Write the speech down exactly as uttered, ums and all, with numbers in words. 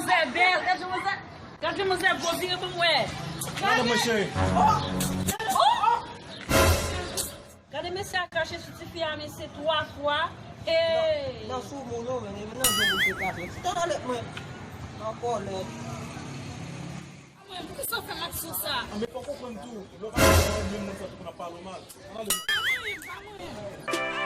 Manzè bèl, gad jan manzè, gad jan manzè gwo, vire pou m wè. Gade mwen, cheri. Gade mesye a krache sou tifi a, mesye, twa fwa. Hey! Nan sou moun non, men nan jan moun te krache. Ti tande lèt mwen. Nan kòlèt. Mwen, poukisa w fè m aksyon sa? Anben, fò w konprann tou, lè w pa konprann, menm moun sa tou konn ap pale w mal. Ann ale. Pa mwen menm, pa mwen menm.